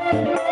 Thank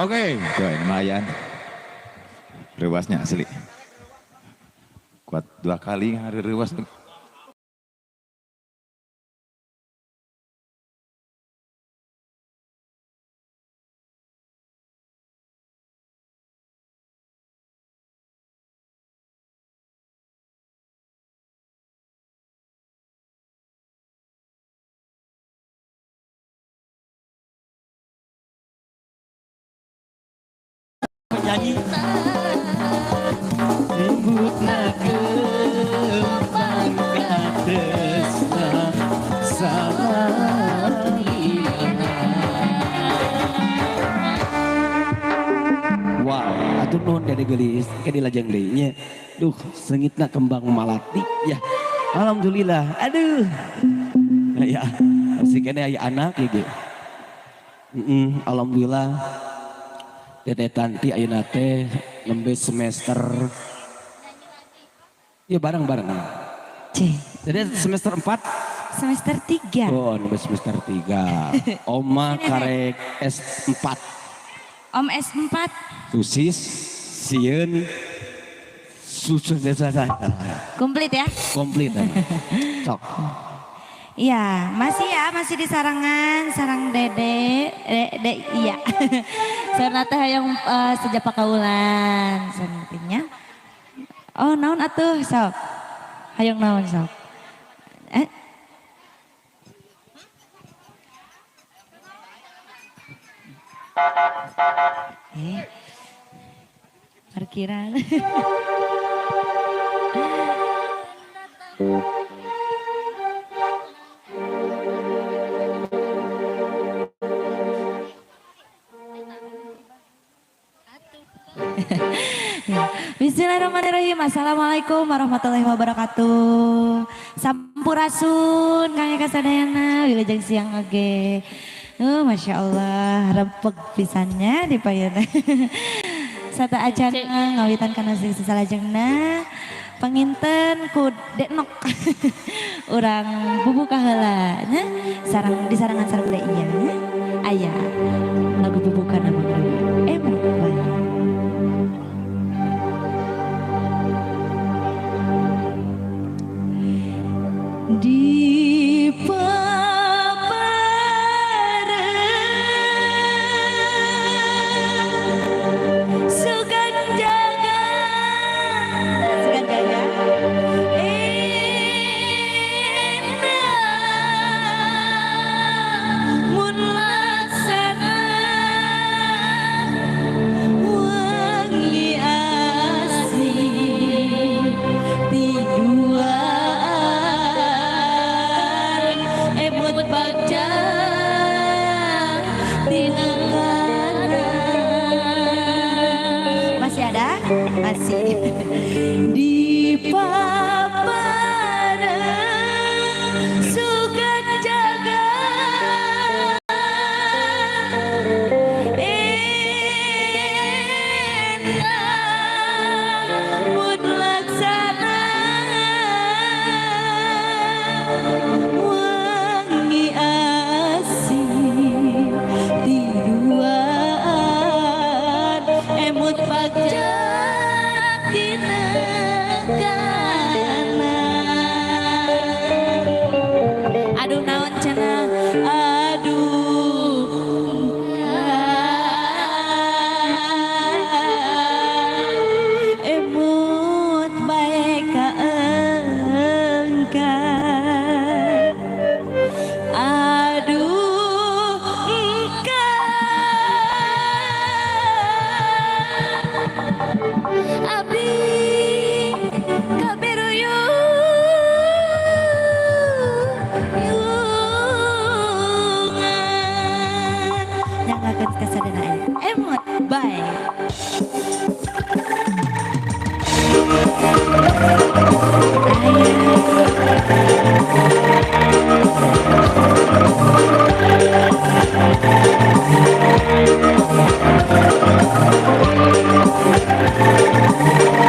Oke, okay. Lumayan. Rewasnya asli. Kuat dua kali hari rewas. Nyanyi ributna kembang katresna salila. Wow, atuh nuhun Dede geulis, ke dilajeng deui nya. Duh, seungitna kembang malati ya. Alhamdulillah. Aduh. Ya, masih kene aya anak ieu ge. Alhamdulillah. Dede Tanti ayeuna teh nembe semester ya bareng-bareng. C. Jadi semester 4? Semester 3. Oh, nembe semester 3. Oma karek S4. Om S4. Susis. Sieun susun selesai. Komplit ya? Komplit. Sok. Iya, masih ya, masih di sarangan, sarang dede, dede, iya. Saurna teh hayang sejak pakaulan, santinya. Oh, naon atuh sok. Hayang naon sok. Eh? Parkiran. Bismillahirrahmanirrahim. Assalamualaikum warahmatullahi wabarakatuh. Sampurasun kang Eka sadayana, wilujeng siang oge. Masya Allah, rempeg pisannya di payana. Sata acana ngawitan kana sing sasalajengna. Panginten ku deknok. Urang bubuka heula nya, sarang di sarangan sareng deui nya. Aya lagu bubuka nama emang bae. Di papareng sugan jaga, sugan jaga indah mun laksana wangi asih tiduan emut bagja tinangana. Masih ada? Masih. Di papareng sugan jaga indah mun laksana wangi asih tiduan emut bagja tinekana. Aduh naon cenah, aduh emut bae ka engka. Aduh engka abdi kaberuyung yungan nyangakeun kasadana emut bae. Ayo.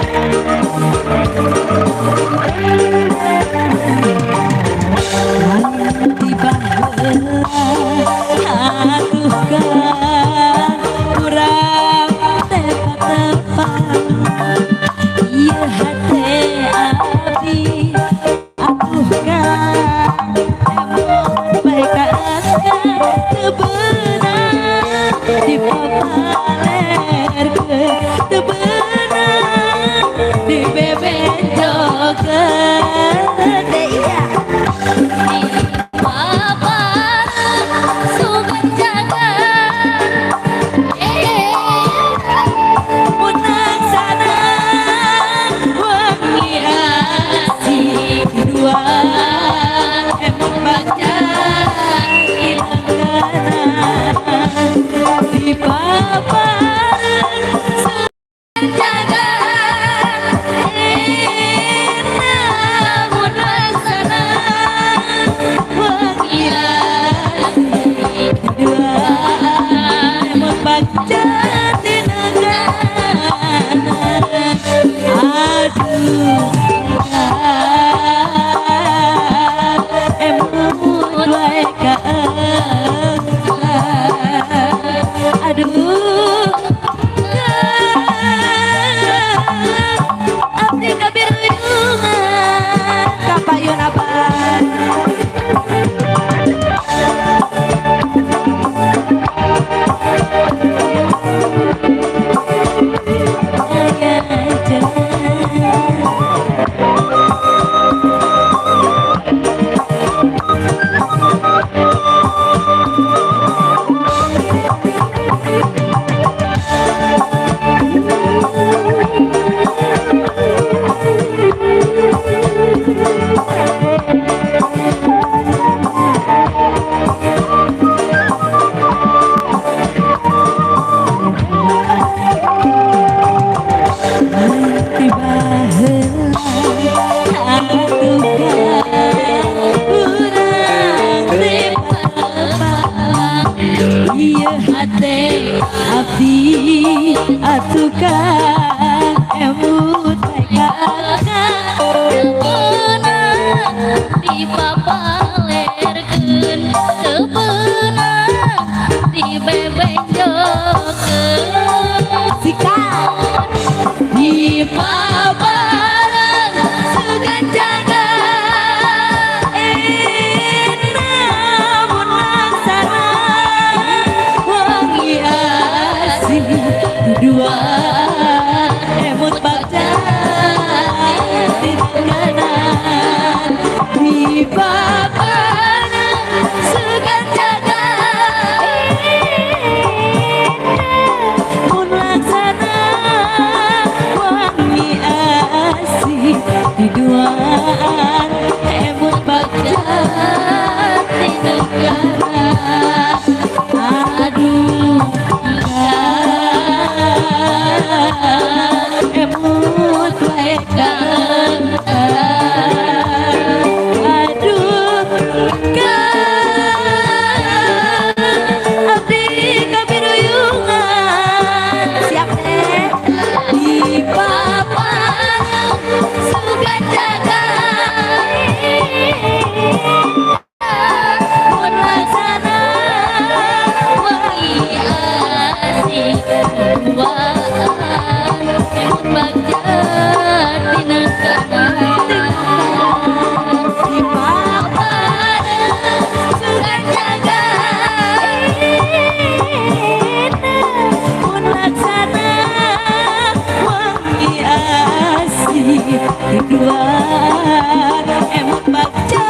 Ridwan emut bagja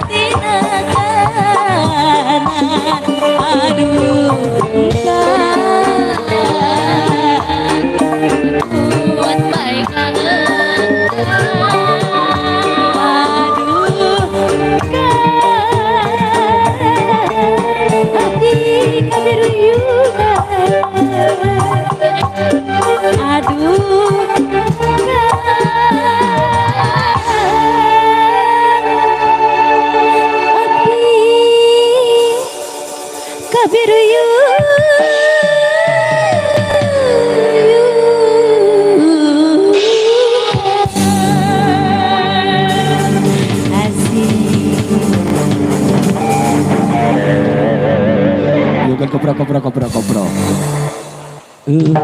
tina kanan. Aduh Buat baik aduh abdi kabiruyunan. Aduh abdi kabiruyunan. Asik. Bukan kopro kopro kopro kopro.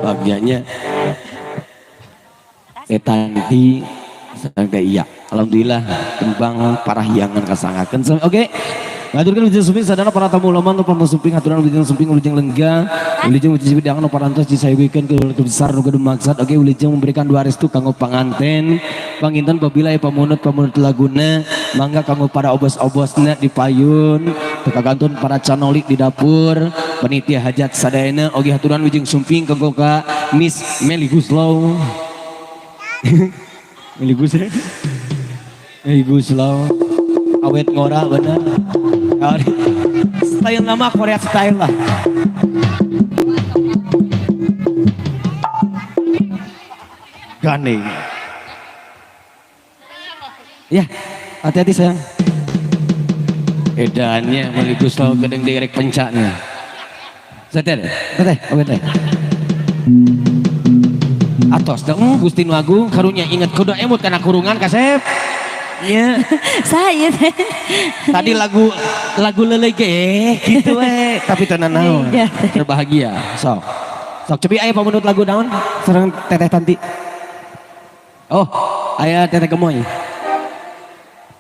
Bagiannya Tanti sampai iya. Alhamdulillah kembang parahyangan kasangakeun. Oke. Ngaturkeun wilujeng sumping sadana para tamu ulama nu pamusumping aturan wilujeng sumping wilujeng lenggah wilujeng wilujeng bidangan nu parantos disayogikeun ke besar nu gaduh maksad. Oke, wilujeng memberikan dua restu kanggo panganten panginten pabila pamunut pamunut laguna mangga kanggo para obos-obosna di payun teka gantun para canolik di dapur panitia hajat sadayana. Oge haturan wilujeng sumping kanggo ka Miss Meli Guslow. Meli Guslow, Meli Guslow awet ngora bener. Style nama Korea style lah. Gandeng. Ya, hati-hati sayang. Edannya Meli Guslow gedeng direk pencaknya. Teteh, teteh, oke teh. Atos dong Gusti Nu Agung karunya inget kudu emut kana kurungan kasep. Iya. Saya teh. Tadi lagu lagu lelege gitu we, tapi tenan naon. Iya. Berbahagia. Sok. Sok cepi aya pamunut lagu naon? Sareng Teteh Tanti. Oh, aya Teteh Gemoy.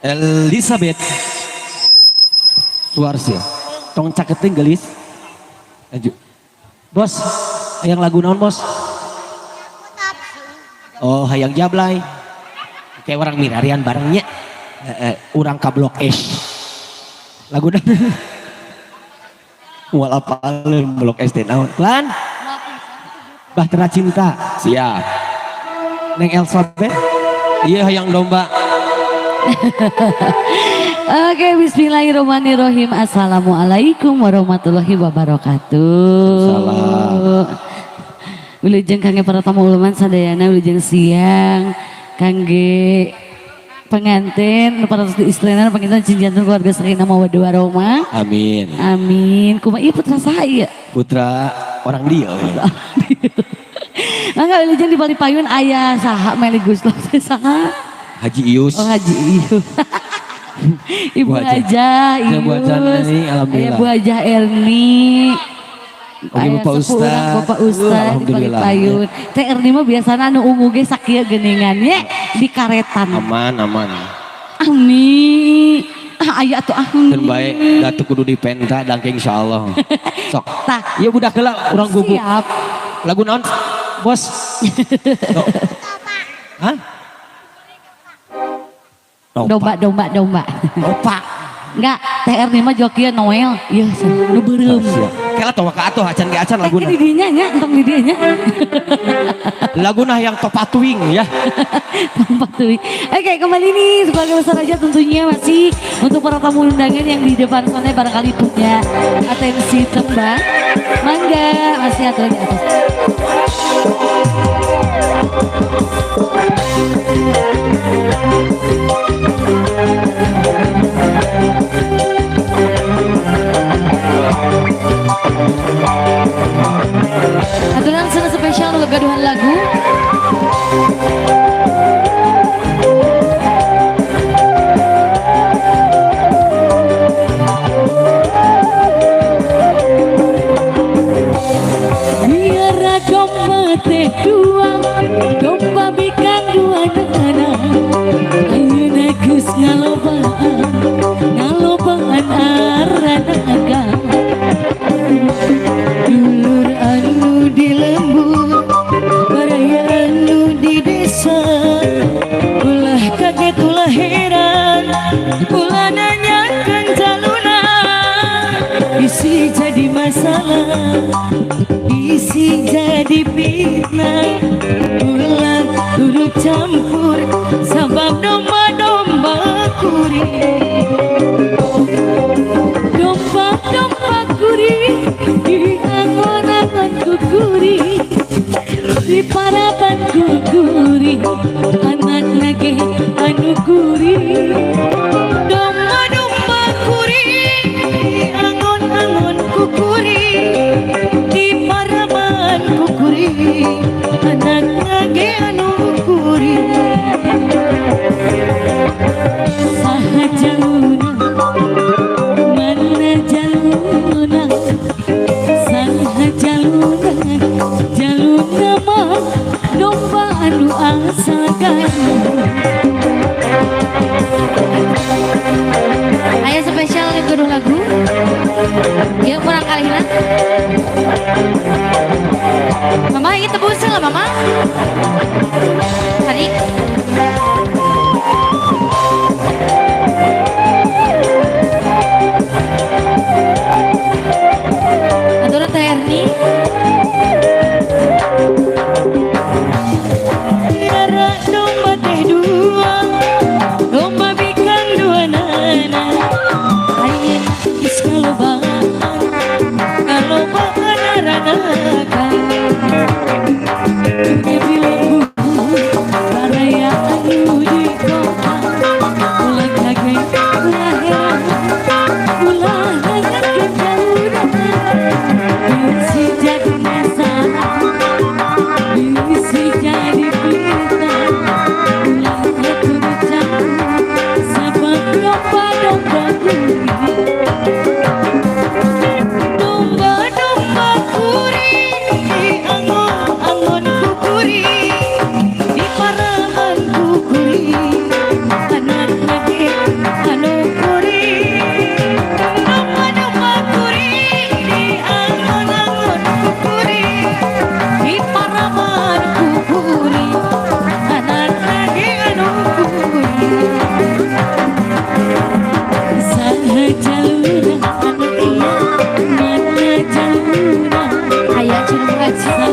Elizabeth Suarsia. Tong caketing gelis. Lanjut. Bos, hayang lagu naon, Bos? Oh, hayang jablay. Kayak orang mirarian barengnya. Urang ka Blok S. Lagu naon? Moal apaleun Blok S teh naon. Lan? Bahtera Cinta. Siap. Neng Elizabeth. Iya hayang domba. Oke, bismillahirrahmanirrahim. Assalamualaikum warahmatullahi wabarakatuh. Salam. Wilujeng kangge para tamu ulama sadayana, wilujeng siang kangge pengantin para istrina panginten cinjanten keluarga sakinah mawaddah warahmah. Amin. Amin. Kumaha ieu putra saha ieu? Putra orang dia. Ya. Mangga wilujeng di balik payun aya saha Meli Guslow saha? Haji Ius. Oh Haji Ius. Ibu Bu Haja. Haja Ya, Bu Haja Ius. Erni, alhamdulillah. Aya Bu Haja Erni. Oke, Aya Bapak sepuh urang Ustad. Bapak Ustad di balik Alhamdulillah. payun. Teh Erni mah biasana anu ungu ge sakieu geuningan nya di karetan. Aman, aman. Amin. Ah aya atuh amin. Dan baik, datu kudu dipenta dangke insyaallah. Sok. Tah. Iya budak heula urang guguk. Siap. Lagu naon? Bos. Sok. Hah? Domba domba domba. Opa. Enggak, Teh Erni mah jokieu Noel. Ieu nu beureum. Kela tawa ka atuh acan ge acan Teh laguna. di dinya nya, entong di dinya. Laguna yang topatuing ya. Tempat tuh. Oke, kembali nih sebagai besar aja tentunya masih untuk para tamu undangan yang di depan sana barangkali punya atensi tembang. Mangga, masih aturan di atas. Aturan sana spesial untuk gaduhan lagu. Biar domba teh dua, domba Bisi jadi fitnah. Ulah turut campur sabab domba-domba kuring. Domba-domba kuring di angon-angon kukuring, di paraban kukuring, anak lagi anu kuring. Domba-domba kuring di angon-angon kukuring, di paraban kukuring, anak lagi anu kuring. Saha jaluna, mana jaluna, saha jaluna, jaluna mah domba anu asal Garut. Aya spesial gaduh lagu. Ieu kurang kalihna. Mama ieu tebus lah mama. Tarik. Aturan Teh Erni. Miara domba teh dua, domba bikang dua nana. Ayeuna geus kalobaan, kalobaan aranakan. Di lembur baraya anu di kota, ulah kaget ulah heran, ulah nanyakeun jalurna. Bisi jadi masalah, bisi jadi fitnah. Ulah turut campur sabab domba-domba kuring. Domba-domba kuring di angon-angon kukuring, di parahan kukuring, anak lagi anu kuring. Domba-domba kuring di angon-angon kukuring, di parahan kukuring, anak lagi anu kuring. Saha jaluna anu iya, mana jaluna, Aya cenah haji. saha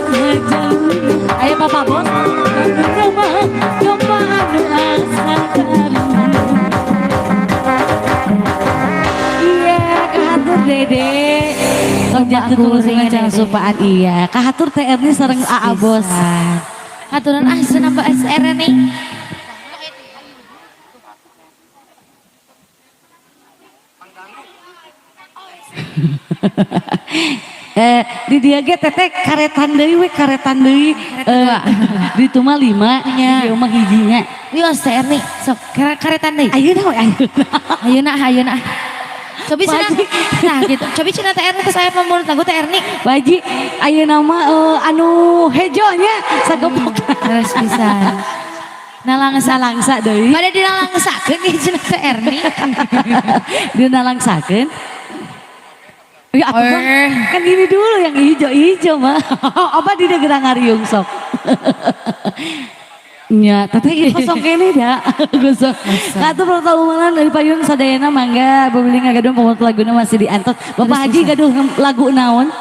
jaluna, Aya Papa Bos. anu mah domba anu asal Garut. Iya, kahatur Dede. Sok jatuh tulus kuring, ngacang Dede. supaan iya. Kahatur Teh Erni sareng Aa Bos. Haturan ah cenah Mbak SR nih. Di dia ge teteh karetan deui we, karetan deui. Di itu mah 5, Nya. di dieu mah hijinya. Wios Teh Erni, sok karetan deui. Ayeuna we ayeuna. Ayeuna ayeuna. Cobi cenah. Pak Haji. Nah gitu. Cobi cenah Teh Erni terus aya pamurut lagu Teh Erni. Pak Haji, ayeuna mah anu hejo nya sagepok. Terus pisan. Nalangsa. Nalangsa deui. Bade dinalangsakeun ieu cenah Teh Erni. Dinalangsakeun. Ya, aku mah, Eh. kan ini dulu yang hijau-hijau mah. Apa di negara ngariung sok. Nya, teteh ieu kosong kene da. Kosong. Katuh pertaumanan dari payun sadayana mangga bebeli ngagaduh pamot laguna masih diantos. Bapak Haji gaduh lagu naon?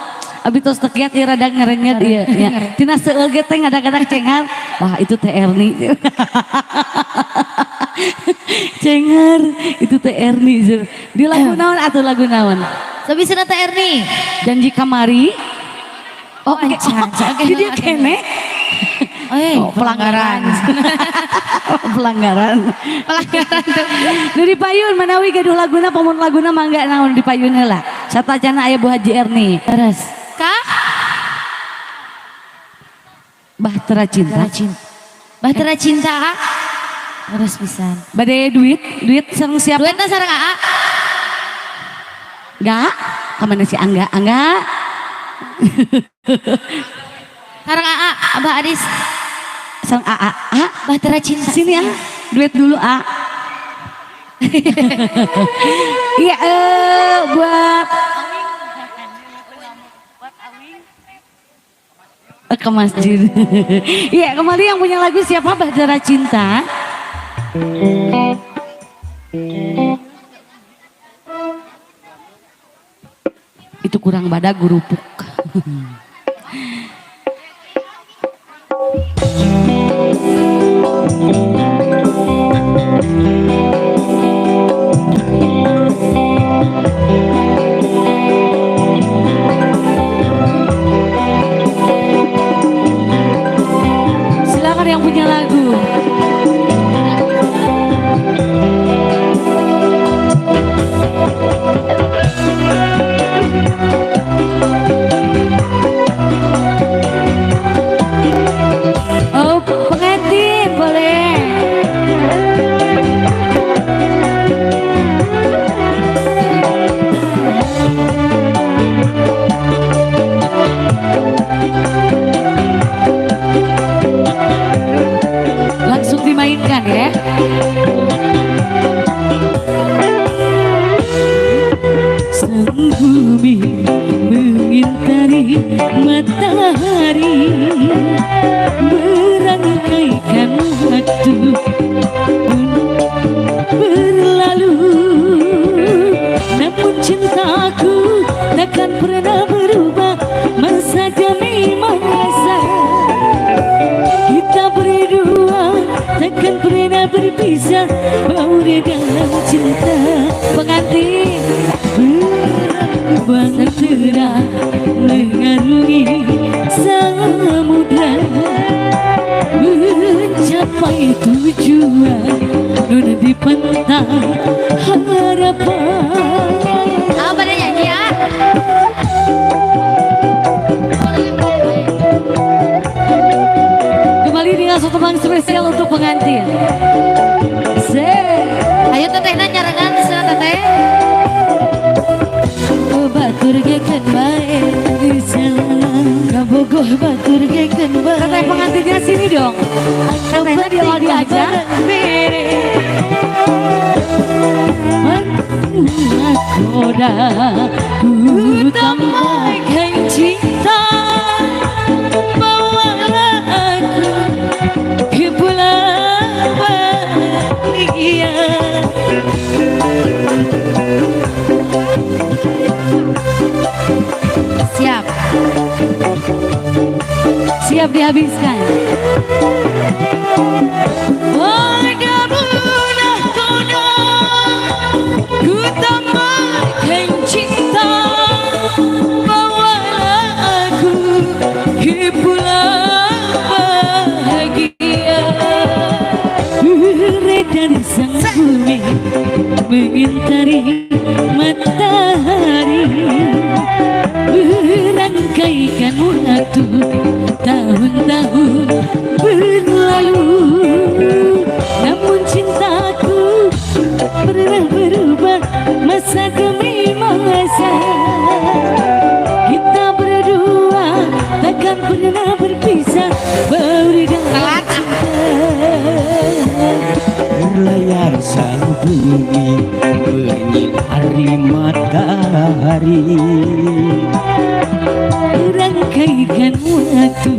Abi tos tekiat ieu rada ngerenyet ieu nya. Tina seueul ge teh ngadak-ngadak cengar. Wah, itu Teh Erni. Cengar, itu Teh Erni. Di lagu naon atuh lagu naon? Tapi cenah Teh Erni. Janji kamari. Oh, ancan. Oke, Di dia oke. kene. Eh, Oh, pelanggaran. Pelanggaran. Pelanggaran tuh. Dari payun manawi gaduh laguna pamun laguna mangga naon di payun heula. Satacana aya Bu Haji Erni. Terus. Kak? Bahtera Cinta. Bahtera Cinta. Bahtera Cinta, Kak. Terus pisan. Bade duit, duit sareng siapa? Duetna sareng AA. Enggak. Kamana si Angga? Angga. Sareng AA, Abah Adis. Sareng AA. A. Bahtera Cinta. Sini A. Duet dulu A. Iya, buat ke masjid. Iya, kembali yang punya lagu siapa? Bahtera Cinta. Itu kurang badak gurupuk. Silakan yang punya lagu. Oh, pengantin boleh. Langsung dimainkan ya. Sang bumi mengintari matahari, merangkaikan waktu pun berlalu. Namun cintaku takkan pernah berubah, masa demi masa. Kita berdua takkan pernah berpisah, baur dalam cinta. Pengantin berbahtera mengarungi samudra, mencapai tujuan nun di pantai harapan. Apa dia nyanyi ya? Kembali dengan satu tembang spesial untuk pengantin. Se Ayo tetehna nyarengan sana teteh. Batur gekeun bae kabogoh batur gekeun bae. Teteh pengantinnya sini dong. Tetehna dia mau diajak. Nakoda ku tambahkan cinta, bawalah aku ke pulau bahagia. Siap. Siap dihabiskan. Wadamu nakoda ku tambahkan cinta, bawalah aku ke pulau bahagia. Beredar sang bumi mengintari matahari, merangkaikan waktu tahun-tahun berlalu. Namun cintaku pernah berubah, masa demi masa. Kita berdua takkan pernah berpisah, baur dalam cinta. Berlayar sang bumi menyinari matahari, Rangkaikan waktu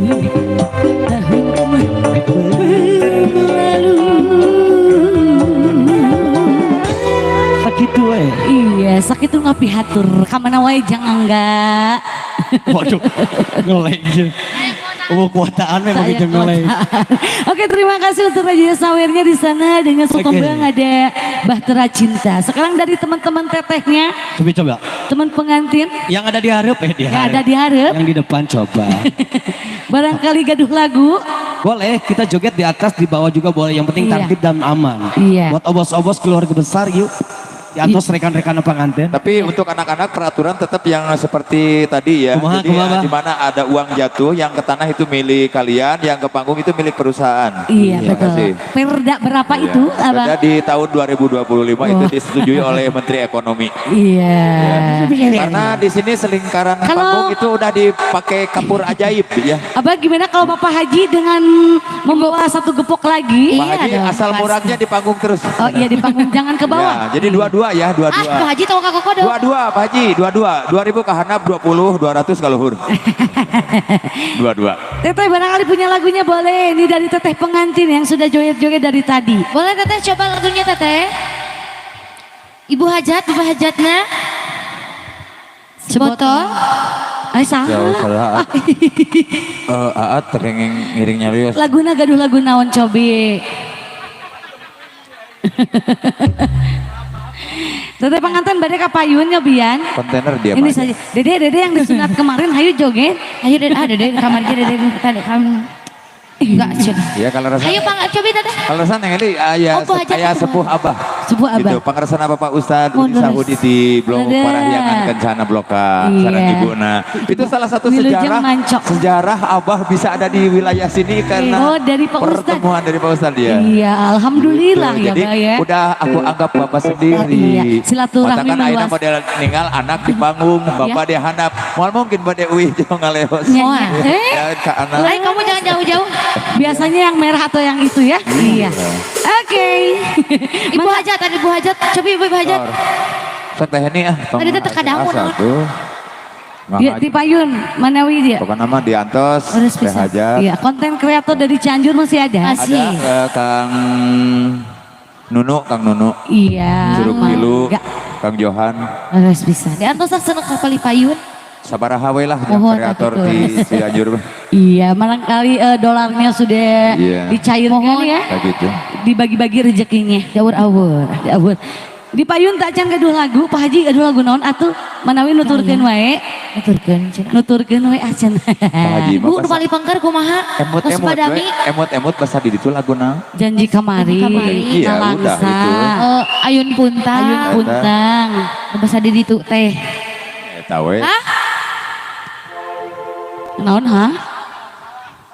tahun berlalu. Sakit we. Iya, sakit tuh ngapihatur. Kamana wae jangan enggak. Waduh, ngeleng. Oh, kuataan memang Saya gitu ngeleng. Oke, terima kasih untuk Raja Sawernya di sana dengan Sotombang ada Bahtera Cinta. Sekarang dari teman-teman tetehnya, Coba coba. teman pengantin Yang ada di hareup di yang ada di hareup, Yang di depan coba. Barangkali gaduh lagu. Boleh, kita joget di atas, di bawah juga boleh. Yang penting tertib dan aman. Iya. Buat obos-obos keluarga besar yuk. Di atas rekan-rekan pengantin. Tapi untuk anak-anak peraturan tetap yang seperti tadi ya. Kumaha, Jadi kumaha, ya, Bang? di mana ada uang jatuh, yang ke tanah itu milik kalian, yang ke panggung itu milik perusahaan. Iya, Terima betul. kasih. Perda berapa Iya. itu, Abang? Perda di tahun 2025 itu disetujui oleh Menteri Ekonomi. Iya. Karena di sini selingkaran panggung itu udah dipakai kapur ajaib ya. Abang gimana kalau Bapak Haji dengan membawa satu gepok lagi? Pak Iya Haji dong, asal pasti. murahnya di panggung terus. Oh iya di panggung, jangan ke bawah. Ya, jadi dua-dua ya, dua-dua. Ah, Pak Haji tau kak Koko dong. Dua-dua Pak Haji, dua-dua. 2000 ke handap, 20, 200 ke luhur. Dua-dua. Teteh barangkali punya lagunya boleh. Ini dari teteh pengantin yang sudah joget-joget dari tadi. Boleh teteh coba lagunya teteh. Ibu hajat, Bapak hajatnya. Sebotol. Ay saha? Jauh salah. Eh, Aat teu kenging ngiring nyarios. Laguna gaduh lagu naon cobi? Teteh pengantin bade ka payun nyobian. Kontainer dia Ini mah. saja. Dede, dede yang disunat kemarin hayu joget. Ayo dede, ah dede kamar aja dede tadi kamu. Enggak, cun. Iya kalau rasa Ayo pang cobi teteh. kalau rasa neng ini aya Oh, Bu Hajat aya itu. sepuh abah. Sepuh abah. Gitu, pangersana Bapak Ustad Udi Mohon Sahudi di Blok Ada. Parahyangan Kencana Bloka Iya. sareng ibuna. Itu salah satu Wilujeng sejarah Mancok. sejarah abah bisa ada di wilayah sini karena Oh, dari Pak Ustad. pertemuan dari Pak Ustad ya. Iya, alhamdulillah Gitu. ya, Jadi Pak ya. udah aku anggap bapak sendiri. Iya, silaturahmi Matakan ayeuna meluas. model ninggal anak di panggung, bapak dia handap. Moal mungkin bade uih jeung ngaleos. Iya. Eh? Ya ka anak. Ayo kamu jangan jauh-jauh. Biasanya yang merah atau yang itu ya? Iya. Oke. Ibu hajat, ada ibu hajat. Cobi ibu hajat. Sok teh ini ah. tong Tadi teh teu kadamu, asa naon. tuh. Ya, di payun, manawi dia. Pokoknya mah diantos, Harus teh bisa. hajat. Iya, konten kreator dari Cianjur masih ada. Masih. Ada Kang Nunu, Kang Nunu, Iya. Curug Pilu, Enggak. Kang Johan, Harus bisa. Di antos seneng kapal payun. sabaraha we lah yang Mohon, kreator atuh. di Cianjur mah. Iya, barangkali dolarnya sudah Iya. dicairkan Mohon. ya. Kayak gitu. Dibagi-bagi rezekinya. Jauh awur. Awur. Di payun tak can gaduh lagu, Pak Haji gaduh lagu naon atuh manawi nuturkeun wae, Nuturkeun cenah. nuturkeun wae acan. Pak Haji mah Ibu nu pas paling pengker kumaha? emut-emut Terus we, padami. emut-emut bahasa di ditu lagu naon. Janji kamari, Janji kamari. Iya, udah, nalangsa, itu. Eh, ayun puntang. Ayun puntang. Bahasa di ditu teh. Eta we. Hah? Naon ha?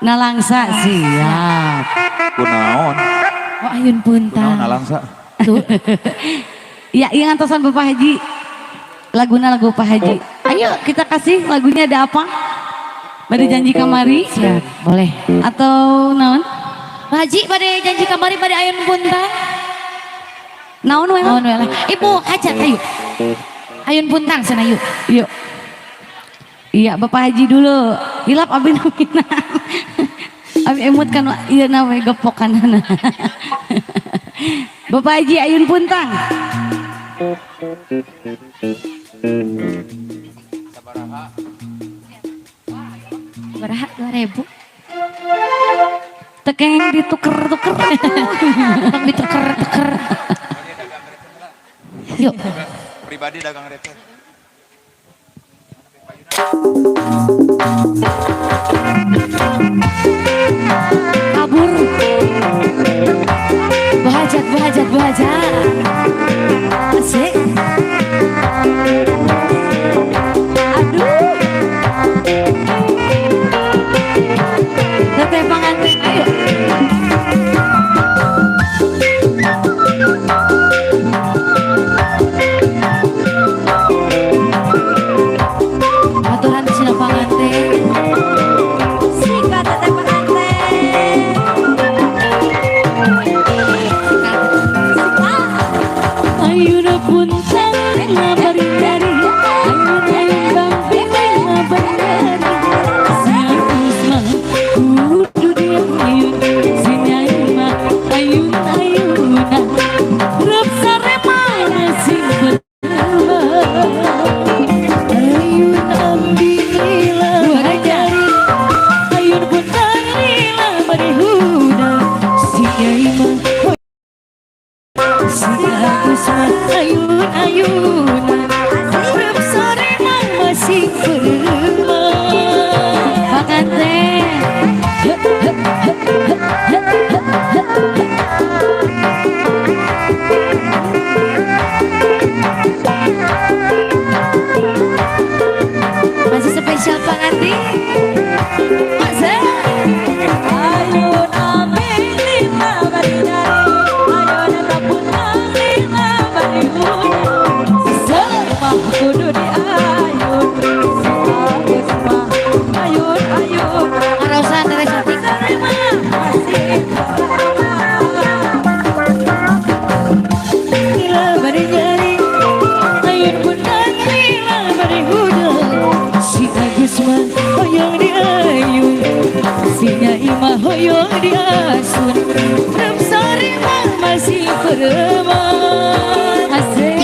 Nalangsa siap. Kunaon? Oh ayun Kunaon puntang. nalangsa? Tuh. Ya, yang antosan Bapak Haji. Laguna lagu Pak Haji. Ayo kita kasih lagunya ada apa? Pada janji kamari Siap, boleh. atau naon? Pak Haji pada janji kamari pada ayun puntang. Naon we? Naon we lah. Ibu hajat ayo. Ayun puntang sana yuk. Yuk. Iya, Bapak Haji dulu. Hilap abi namina. Abi emut kan ieu na we gepokanana. Bapak Haji Ayun Puntang. Berapa? 2000. Tekeng dituker-tuker. Tong dituker-tuker. Yuk. Pribadi dagang receh. Kabur. Bu hajat, bu hajat, bu hajat. Asik. Aduh. Teteh pengantin ayo. Aturan di sini pengantin. Sikat teteh pengantin. Ayun puntang ngabari-dari. Ayun ayun bang bing ngabari-dari. Si Agus mah kudu diayun. Si Nyai mah ayun ayunan. Rep sarema masih berbang. Ayun ambi lila jari. Ayun puntang lila bari huda. Si Nyai mah Si Agus mah ayun-ayunan. Rep sarema masih berbang. Pengantin. Masih spesial pengantin. Masa? Ayun ambil lima bari dari. Ayun puntang lima bari huda. Mah kudu diayun. Si Agus mah ayun ayun. Arosa teteh cantik. Sarema masih berbang. Lila bari jari. Ayun puntang lila bari huda. Si Agus mah hoyong diayun. Si Nyai mah hoyong diasun. Rep sore mah masih bereman. Asik.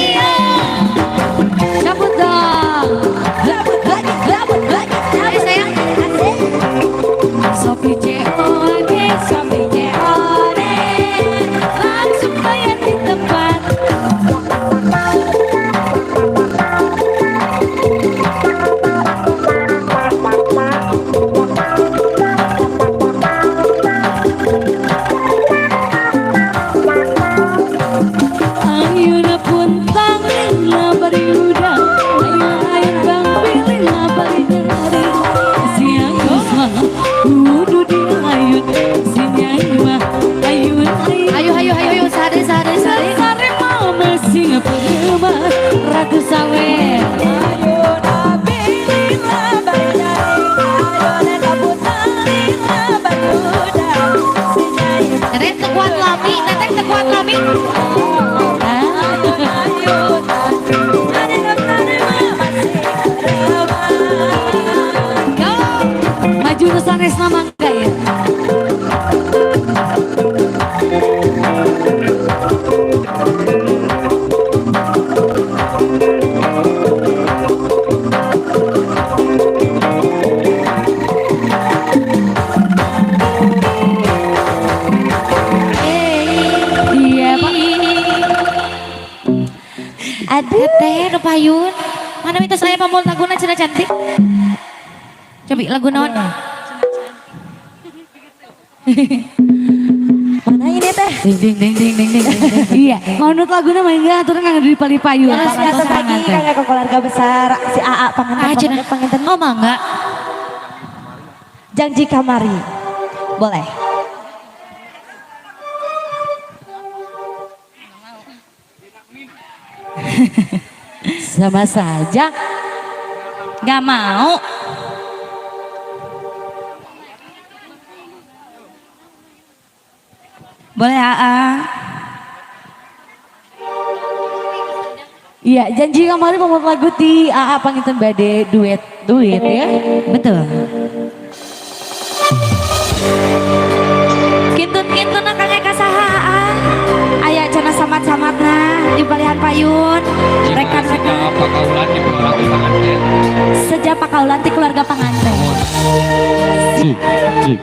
Cabut dong. Cabut lagi, cabut lagi. Ayun. Ayo ayo ayo ayo sare sare sare. Sare mau mesing penggemar Ratu Sawer. Teteh tekuat lami, teteh tekuat lami. Go. Maju ke sanesna mangga ya. Iya, Pak. Aduh. Teteh nu payun. Mana minta saya pamul laguna cenah cantik. Coba lagu naon? Mana ini teh? Ding ding ding ding ding ding. Iya, mau nut laguna mah enggak aturan kanggo di pali payun. Terus satu lagi kanggo ke keluarga besar si AA panganten Ah, cenah. panganten. Oh mangga. Janji kamari. Boleh. Sama saja. Gak mau. Boleh AA. Iya, janji kamari pamul lagu ti AA panginten bade duet duet ya. Betul. Kintun-kintun kang Eka saha AA. Aya cenah samat-samatna di balihan payun. Rekan-rekan Pakaulan di keluarga panganten. sejak pakaulan ti keluarga panganten. Cik, cik.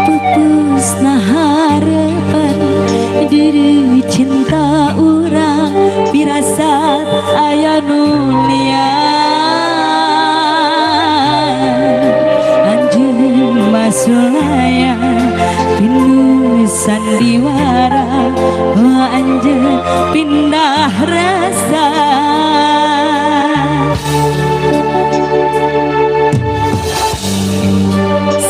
Pupusna harapan diri cinta urang pirasat aya nu lian anjeun masulaya pinu sandiwara wa anjeun pindah rasa.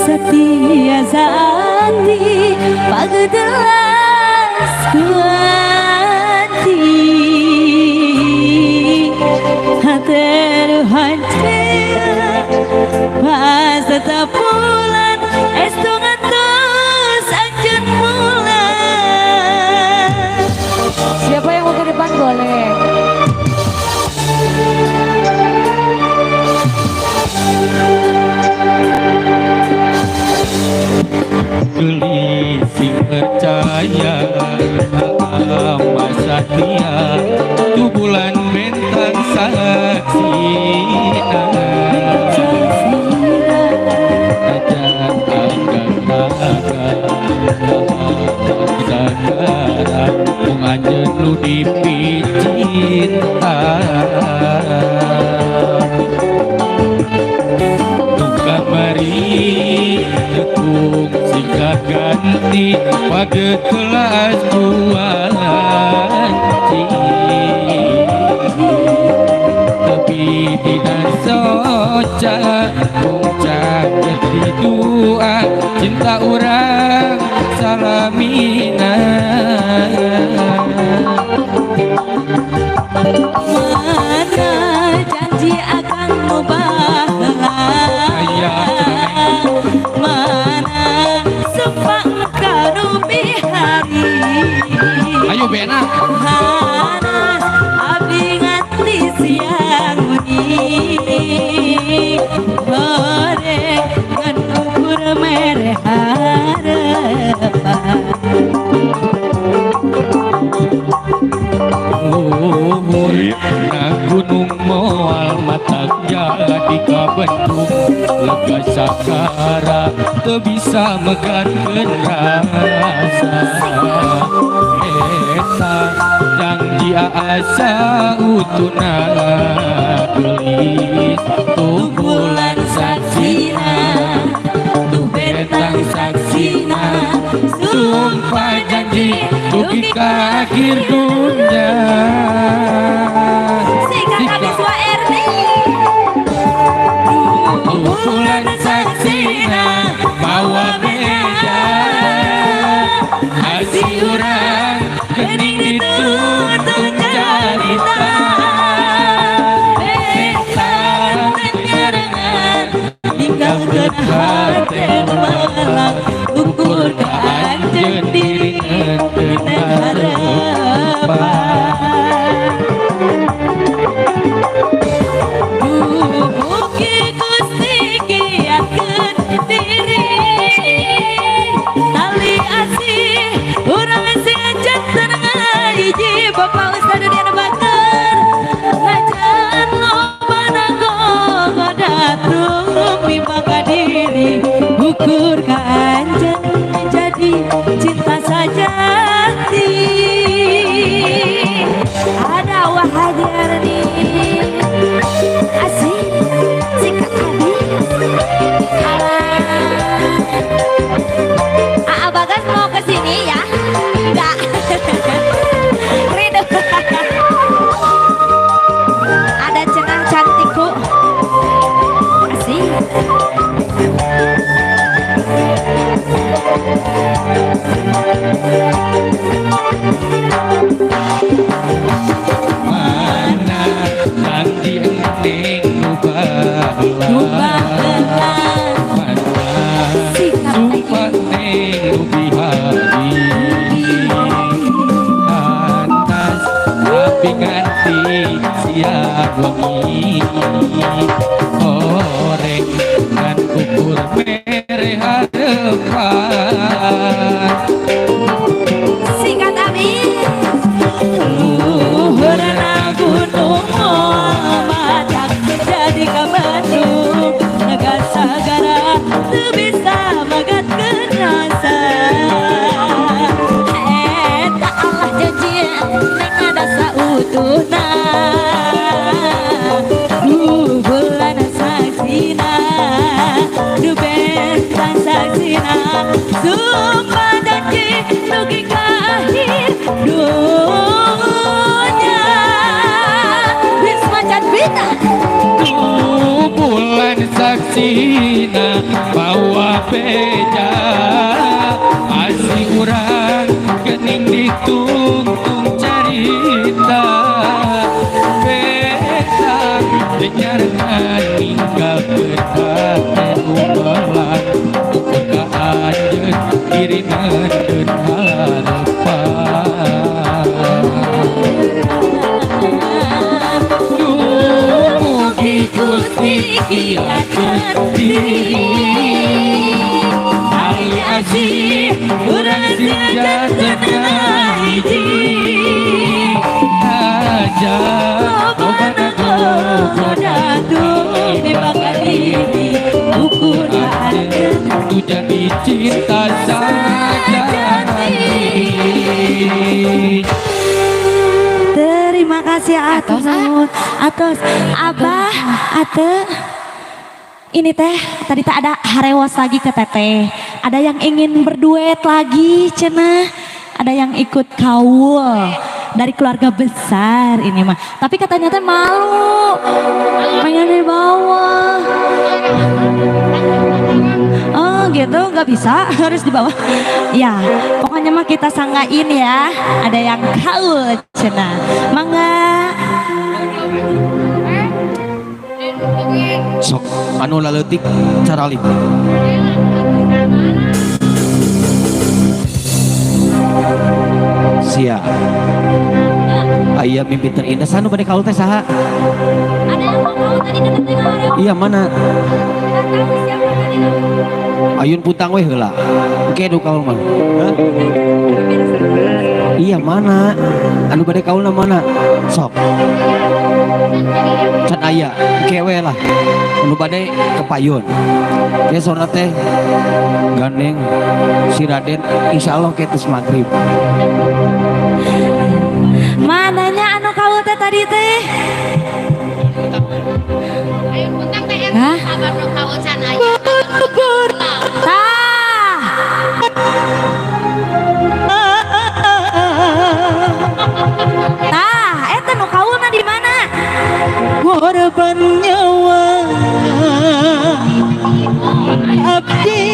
Setia saati pagdelas kuati hateru hancur pas tetap bulan estu ngantos anjeun bulan. Siapa yang mau ke depan boleh. Geli sing percaya ama satia tu bulan bentang saksina ajar agak mung anjeun nu dipicinta kamari tekung singkat ganti pada kelas kuanci tapi tidak soca puncak jadi dua cinta orang salamina. Mana janji akan mubahlah, mana sepang kanu bihari. Ayo Bena. Hanas abdi nganti siang wengi hore ngan ukur mere harapan. Luhur na gunung moal matak jadi kabentuk lega sakara teu bisa megatkeun rasa eta janji asa utuna geulis tuh bulan saksina tuh bentang saksina sumpah janji ka akhir dunya. Sikat habis wa Erni. Bulan saksina bawa beja asih urang gening dituntun carita bentang nyarengan ninggalkeun hate Melang ukur ka anjeun diri diri harapan. Duh mugi Gusti kiatkeun diri tali asih urang sing janten ngahiji. Bapak Ustad Dunia Batur najan loba nagogoda mimaka diri ukur ka anjeun jadi cinta sajati. Ada wahajarni asih sikat habis. Alah. Aa Bagas mau ke sini ya? Enggak. Rindu. Ada cenah cantikku. Asih. Mana janji enting nu baheula, mana sumpah neng nu bihari atas tapi ganti siang wengi horeng ngan ukur mere harepan. Sikat habis. Luhurna gunung matak jadi ka Bandung naga sagara teu bisa magatkeun rasa. Eta Allah janji neng ada sautuhna. Duh bulan saksina, duh bentang saksina, sumpah janji dugi ka akhir dunya. Bisma Can Bita. Bulan saksina bawa beja asih urang gening ditungtung carita beta nyarengan ninggalkeun hate umelang ukur ka anjeun diri neundeun harepan. Duh mugi Gusti kiatkeun diri tali asih urang sing janten hiji aja loba Goda mimaka diri ukur ka anjeun tu jadi cinta sajati. Terima kasih atur nuhun. Atos Abah Ate. Ini teh tadi tak ada harewos lagi ke teteh. Ada yang ingin berduet lagi cenah. Ada yang ikut kaul dari keluarga besar ini mah. Tapi katanya teh malu. Pengen di bawah. Oh gitu nggak bisa harus di bawah. Ya pokoknya mah kita sanggain ya. Ada yang kaul cenah. Mangga. Sok anu laleutik caralik. Sia. Aya mimpi terindah sanu bade kaul teh saha? Ada yang mau kaul tadi kata teh ngawarewos. Iya mana? Nggak tahu siapa tadi namanya. Ayun puntang weh heula. Engke nu kaul mah. Hah? Iya mana? Anu bade kaulna mana? Sok. Can aya, engke we lah. Anu bade kepayun. Ke sora teh gandeng si Raden insyaallah ke tes maghrib. Mananya anu kaul teh tadi teh? Ayun puntang teh eta Hah? sabar nu kaul can aya. Tah. Korban nyawa abdi.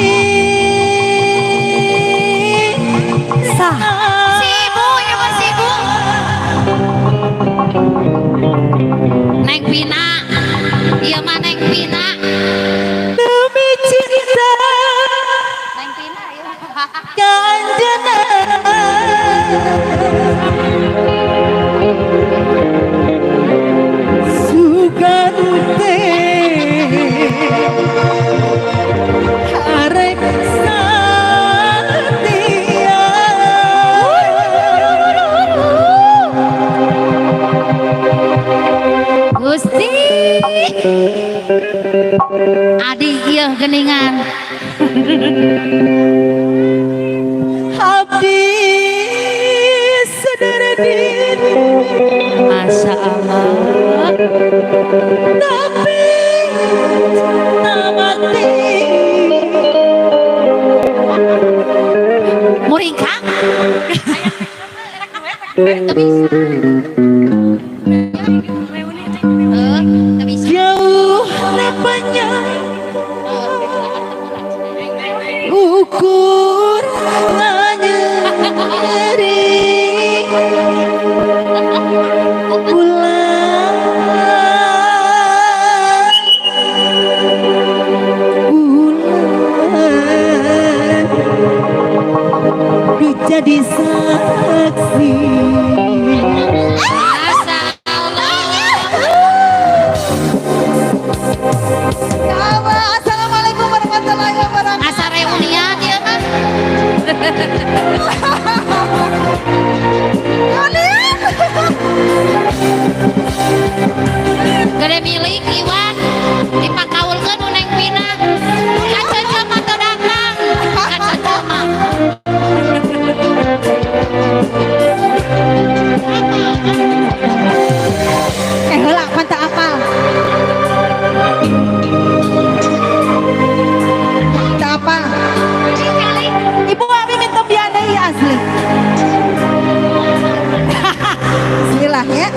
Sah. Si ibu, ya mah si ibu. Neng Pina. Iya mah Neng Pina. Demi cinta Neng Pina ya. Ka anjeunna, sugan teh arek satia. Gusti. Adi ieu geningan. Abdi sadar diri, Masya Allah. tapi cinta mati. Muringkak. Teu bisa. Teu bisa. Jauh napanya ukur nyeri bulan bulan jadi saksi. Masya Allah. Ya Allah, assalamualaikum warahmatullahi wabarakatuh. Asa reunian ieu mah. Yoni. Gede milik Iwan dipakaulkeun nu Neng Pina. Ka mah teu datang. Ka mah. Eh, heula pan teu apal. Teu apal. Ibu, abi minta biadai asli. Bismillah ya.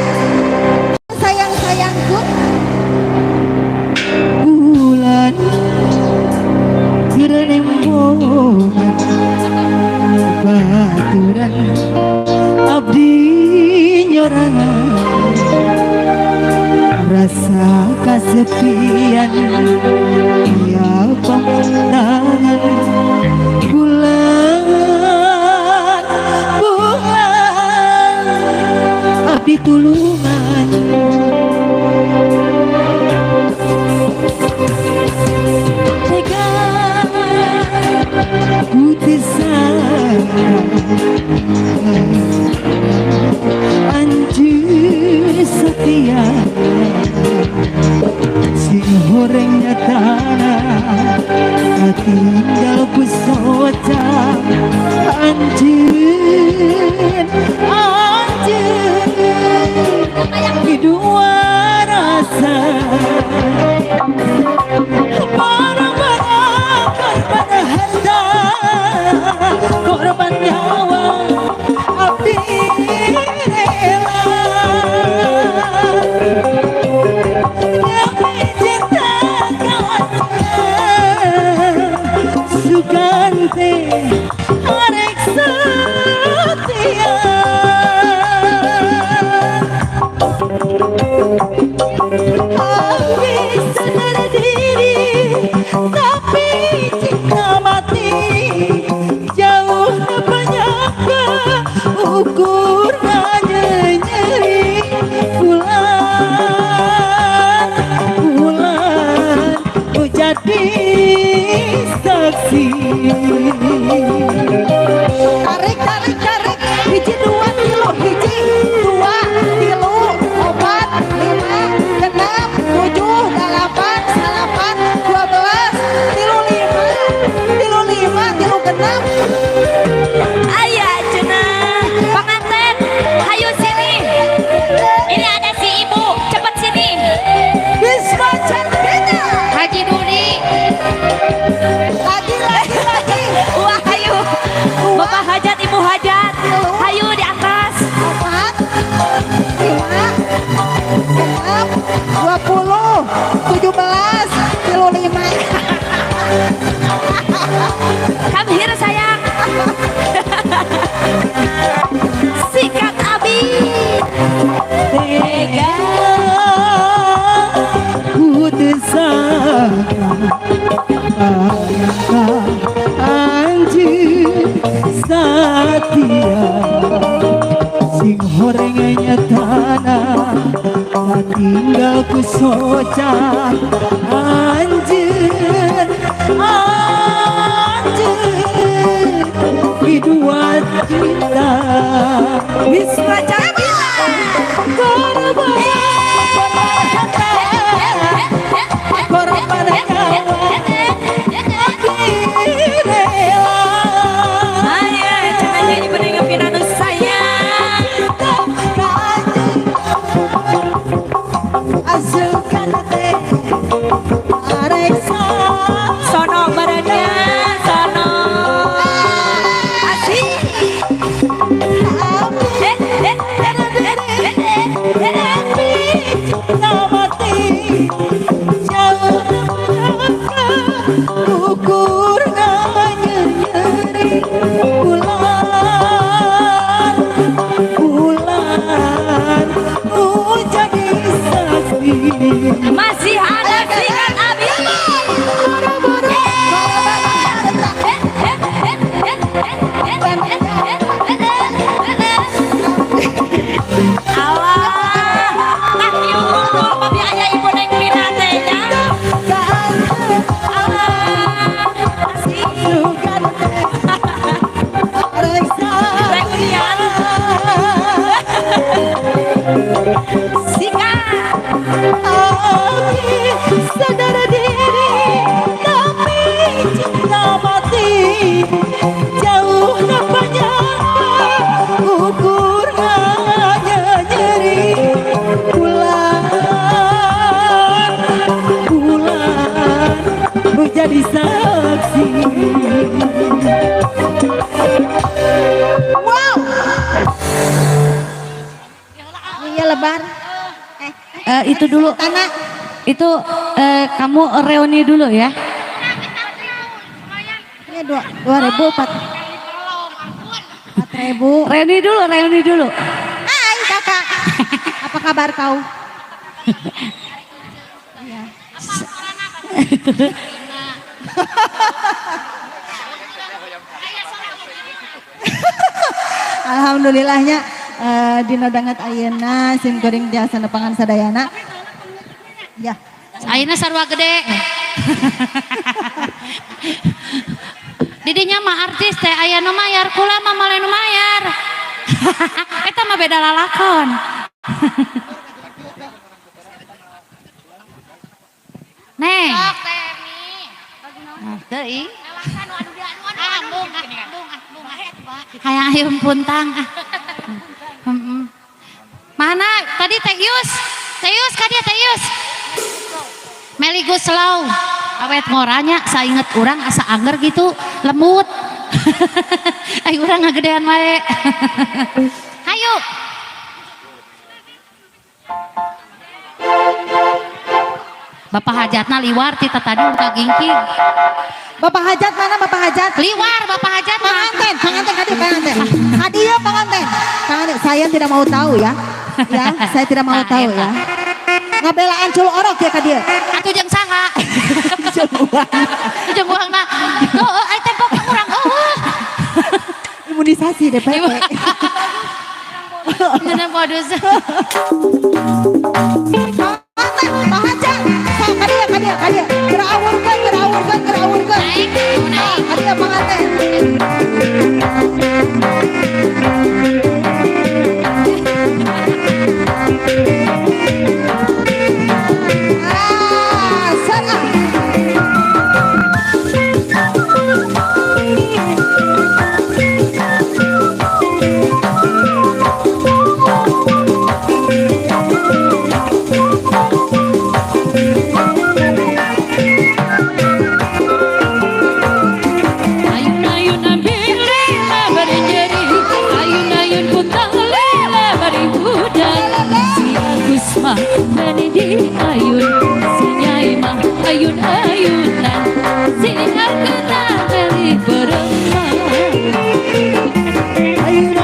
Sayang-sayangku. Bulan keur nembongan baturan abdi nyorangan rasa kesepian ya tangan. Bulan bulan abdi tulungan. Tega putih sana anjir setia sing horeng nyatana tinggal pusoca anjir anjir di dua rasa barang-barang korban harta korban nyawa abdi rela demi cinta sugan teh arek setia. Habis sadar diri tapi cinta mati jauh penyaka ukur nyeri bulan bulan jadi saksi. Tarik tarik tarik, hiji dua tilu, hiji dua tilu opat lima genap tujuh delapan salapan 12 tilu lima tilu lima tilu genap. Aya cenah panganten. Hartana tinggal ku soca anjeun anjeun biduan cinta Wisma Cakila korban harta korban nyawa abdi rela. Aya cenah nyanyi peningapin anu sayang. Asukan teh areksa. Sono badannya sono. Asik. Eh, eh, eh, eh, eh, eh. Cinta mati jauh ukur nyeri bulan bulan jadi saksi. Masih ada sikat abi. Alah, tah ieu unggul pami aya ibu neng Pina teh nya. Alah, asik. Reunian. Sikat. Sadar diri tapi cinta mati jauh napanya ukur hanya nyeri bulan bulan menjadi saksi. Wow. Iya lebar. Itu dulu. Tanah. Itu kamu reuni dulu ya. Ini 2.000 4.000. Reuni dulu, reuni dulu. Hai kakak. Apa kabar kau? Iya. Alhamdulillahnya dina danget ayeuna sim kuring tiasa nepangan sadayana. Ya. Ayeuna sarua gede. Didinya mah artis teh aya nu mayar, kula mah moal nu mayar. Eta mah beda lalakon. Neng. Teu ih. Hayang ayam puntang ah. Mana tadi Teh Yus? Teh Yus ka dia Teh Yus. Meli Guslow. Awet ngoranya sainget urang asa angger gitu, lemut. Ayo urang ngagedean wae. Hayu. Bapak hajatna liwar ti tadi ka gingking. Bapak hajat mana Bapak hajat? Liwar Bapak hajat mah. Panganten, panganten kadi panganten. Hadiah panganten. Panganten, saya tidak mau tahu ya. Ya, saya tidak mau Nah, tahu eta. ya. Ngabelaan cul orok ya ka dieu. Atuh jeung saha? Jeung uangna. Heueuh, ai tempo ka urang eueuh. Imunisasi DPP. Ngeunah modus. Panganten, Pak Hajat. Sok ka dieu, ka dieu, ka dieu. Keur awurkeun, keur awurkeun, keur awurkeun. Naik, naik. Ka dieu panganten. Ah, sarah. Ayun-ayun ambil lila bari nyeri, ayun-ayun puntang lila bari hudang. Si Agus mah meni di ayun, si Nyai mah ayun-ayunan, si Argena meli beremang. Ayun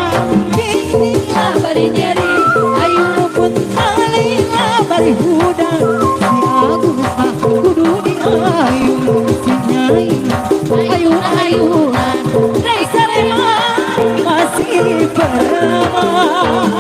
lila bari nyeri, ayun puntang lila bari hudang. Si Agus mah kudu di ayun, si Nyai ayun-ayunan, Rei Sarema masih beremang.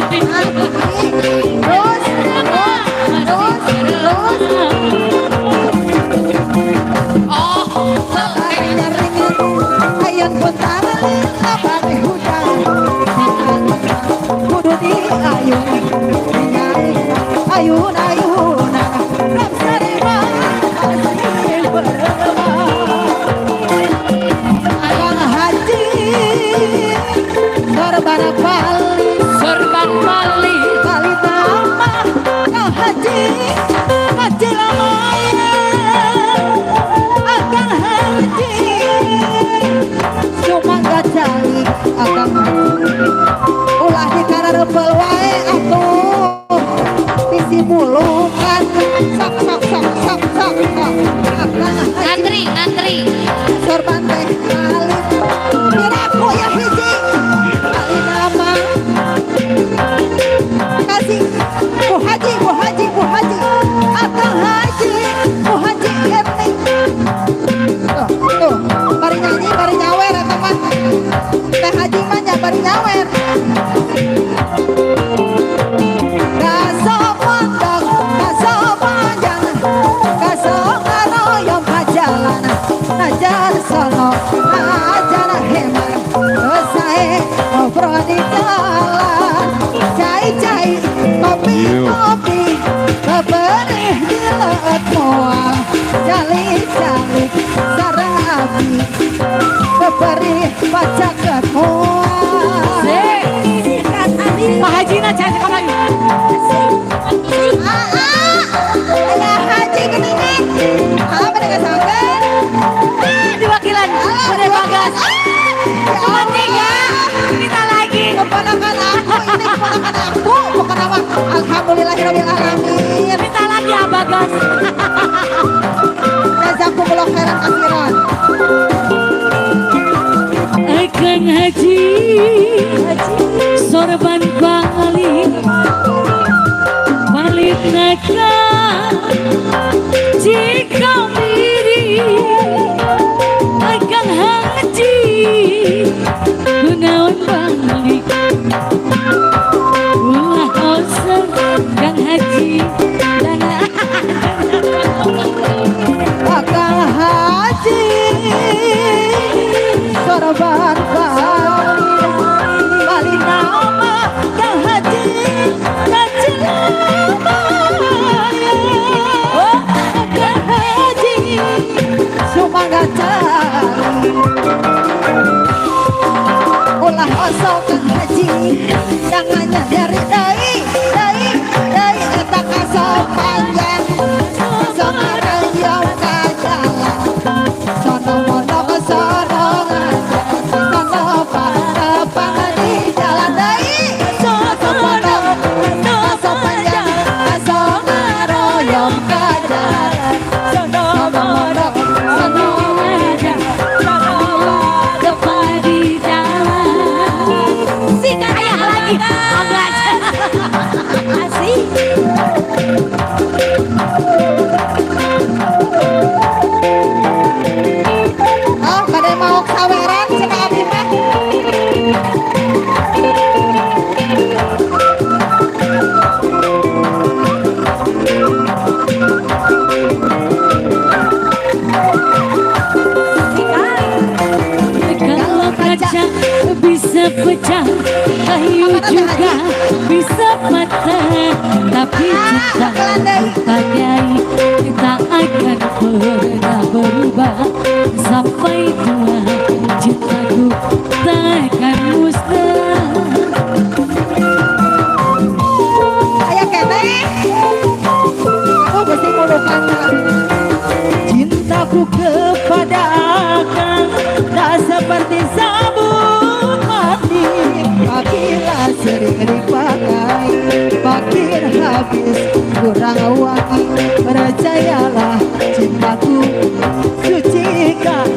Terus, terus, terus, terus. Oh, Bari nyaringin, ayun pun lila bari hudang. Kudu diayun, nyaring, ayun-ayunan. Ramsari mah masih berubah. Kang Haji, sorban pali, Sorban pali. Kali nama Kang Haji, Haji lamaya. Akang Haji, sumangga calik Akang Haji. Ulah dikarareupeul wae atuh. Bisi mulungan, sok sok sok sok sok sok. Akang Haji. Ngantri, ngantri. Sorban teh alit piraku ya hiji kali nama kasih Bu Haji, Bu Haji, Bu Haji, Akang Haji, Bu Haji Erni. Tuh tuh bari nyanyi bari nyawer eta mah Teh Haji mah nya bari nyawer. Kaso mondok, kaso panjang, kaso ngaroyom kajalan, najar sono, najar heman, sae ngobrol di jalan, cai-cai, kopi-kopi, beberih di leut moal, calik-calik, sareng abi, beberih pacaket moal. Sikat abi. Pak Haji na cari kamari. Ah, ah, ayah haji geningan. Apa dengan sampai? Diwakilan oleh Bagas. Cuma tiga. Kita lagi. Keponakan aku ini keponakan aku, bukan apa. Alhamdulillahirabbil alamin. Kita lagi ya Bagas. Jazakumullah khairan katsiran. Akang Haji, sorban balik, balik naga, jika diri. Akang Haji, gunawan balik, ulah oseng Kang Haji, dan Akang Haji sorban balik, balik nama Kang Haji, Haji Lamaya. Oh, Kang Haji sumangga cari. Ulah osok Kang Haji, jangannya dari dai dai dai eta kaso panjang, kaso ngarayong ka jalan, sono mondok sono ngajar, sono patepang di jalan dai, kaso mondok kaso panjang, kaso ngaroyong ka jalan, sono mondok sono ngajar, depan di jalan. Sikat ayah lagi, Bagas. Asik. Oh, pada mau saweran cenah abi mah. Kalau kaca bisa pecah, kayu juga bisa patah, tapi cinta bagai tak akan pernah berubah sampai tua. Cintaku takkan musnah. Aya keneh. Oh, Gusti mulukan. Cintaku kepada Akang tak seperti sabun mandi. Apabila sering dipakai, makin habis kurang wangi. Percayalah cintaku suci Akang.